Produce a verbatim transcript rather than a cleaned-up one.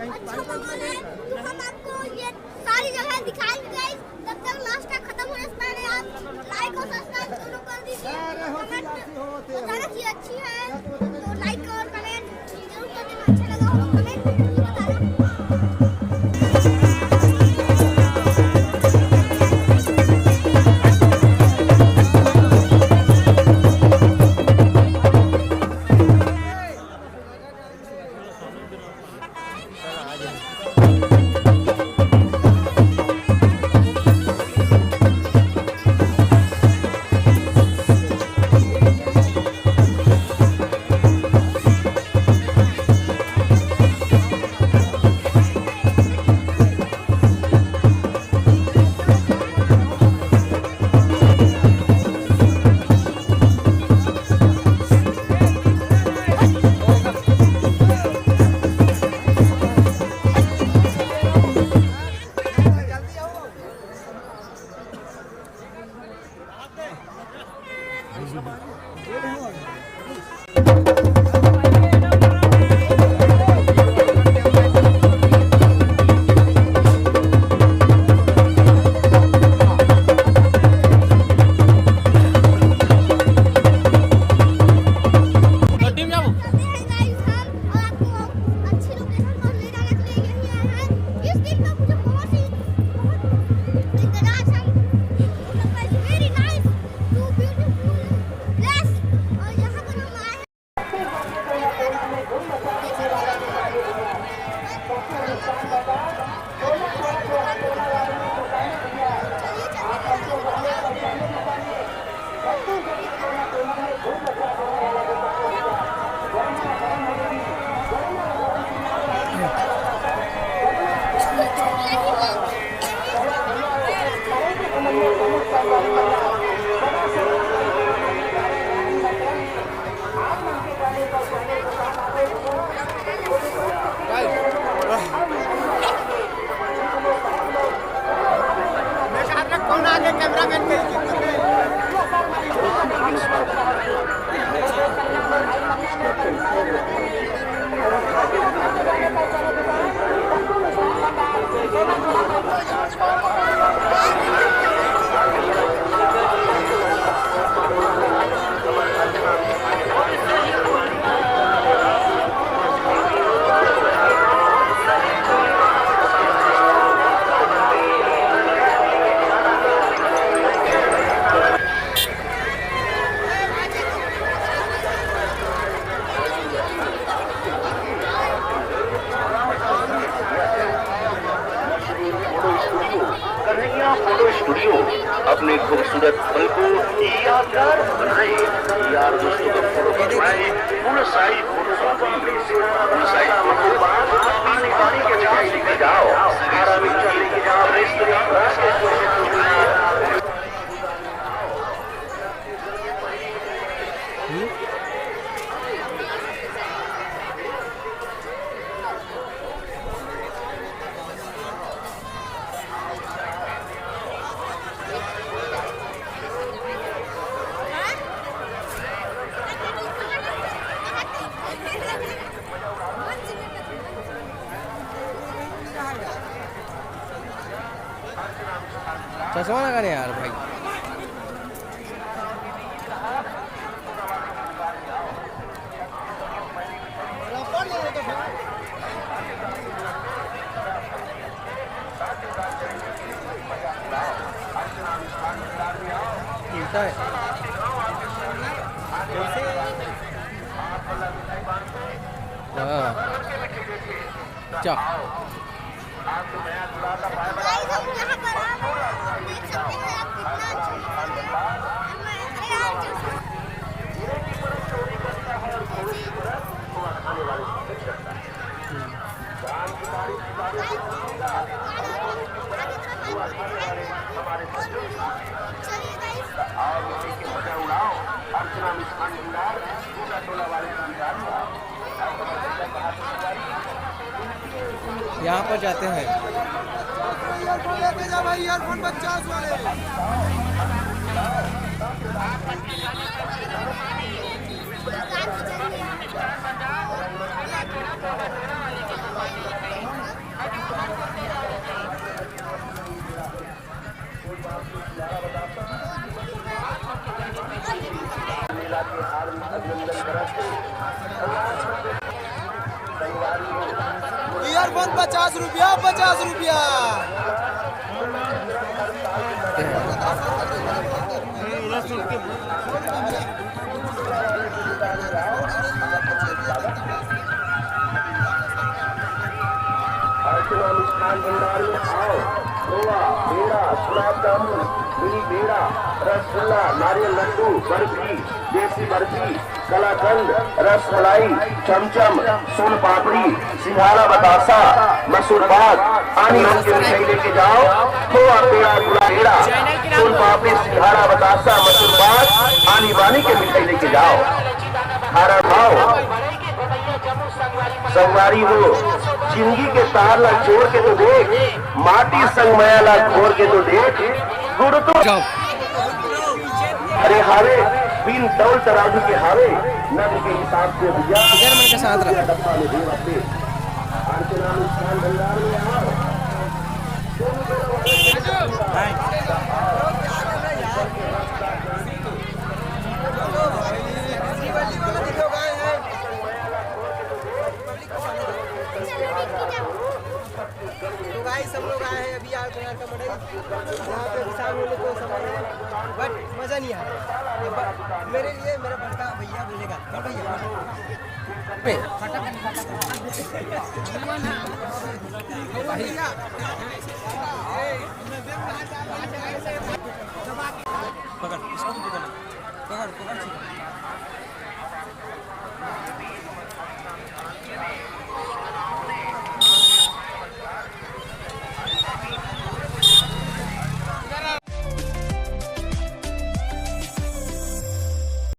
अच्छा माहौल है, तो हम आपको ये सारी जगह दिखाएंगे गाइस। जब तक लास्ट तक खत्म होने से पहले आप लाइक और सब्सक्राइब जरूर कर दीजिए। कमेंट में बताना कि अच्छी है, तो लाइक और कमेंट जरूर कर देना। अच्छा लगा हो तो कमेंट में जरूर बताना। तो टीम जाओ। चलते हैं गाइस हम, और आपको अच्छी लोकेशन पर ले जाने के लिए यहीं आए हैं। इस दिन का मुझे बहुत ही, बहुत इंतजार था। Very nice, so beautiful place। और यहाँ पर हम आए हैं। कन्हैया फोटो स्टूडियो, अपने खूबसूरत पल को यादगार बनाए। यार दोस्तों का फोटो खिंचवाए, पूरा साइज फोटो, पूरा साइज फोटो, पानी पानी के जगह सीधे जाओ, आराम से लेके जाओ, रेस्टोरेंट, चश्मा लगा ले यार भाई। उल्टा है। हाँ। जा। गाइस, हम यहाँ पर आ गए हैं। देख सकते हैं आप कितना अच्छा मौसम है। अरे यार, जो चलिए गाइस। यहाँ पर जाते हैं। ईयरफोन लेके जा भाई, ईयरफोन पचास वाले। ईयरफोन पचास रुपया, पचास रुपया। अर्चना मिष्ठान भंडार में आओ। खोवा, पेड़ा, गुलाब जामुन, मिनी पेड़ा, रसगुल्ला, नारियल लड्डू, बर्फी, देसी बर्फी, कलाकंद, रसमलाई, चमचम, सोन पापड़ी, सिंघाड़ा, बतासा, मसूर पाक, आनी रंग के मिठाई लेके जाओ। खोवा, पेड़ा, गुलाब, पेड़ा, सोन पापड़ी, सिंघाड़ा, बतासा, मसूर पाक, आनी बानी के मिठाई लेके जाओ। हरा खाओ। संगवारी हो, जिंदगी के तार ला जोड़ के तो देख, माटी संग मया ला घोर के तो देख, गुड़ तो जाओ। अरे हावे, बिन तौल तराजू के हावे, नग के हिसाब से भैया, इधर मन के साथ रहो। डब्बा में दे रखे। अर्चना मिष्ठान भंडार में आओ। तो गाइस, हम लोग आए हैं अभी यार, तो यार का मड़ई, यहाँ पे शाम होने को समय है, बट मज़ा नहीं आ रहा है। अब मेरे लिए मेरा बड़का भैया बोलेगा, बड़ भैया। पे। पकड़, इसको भी पकड़। पकड़, पकड़।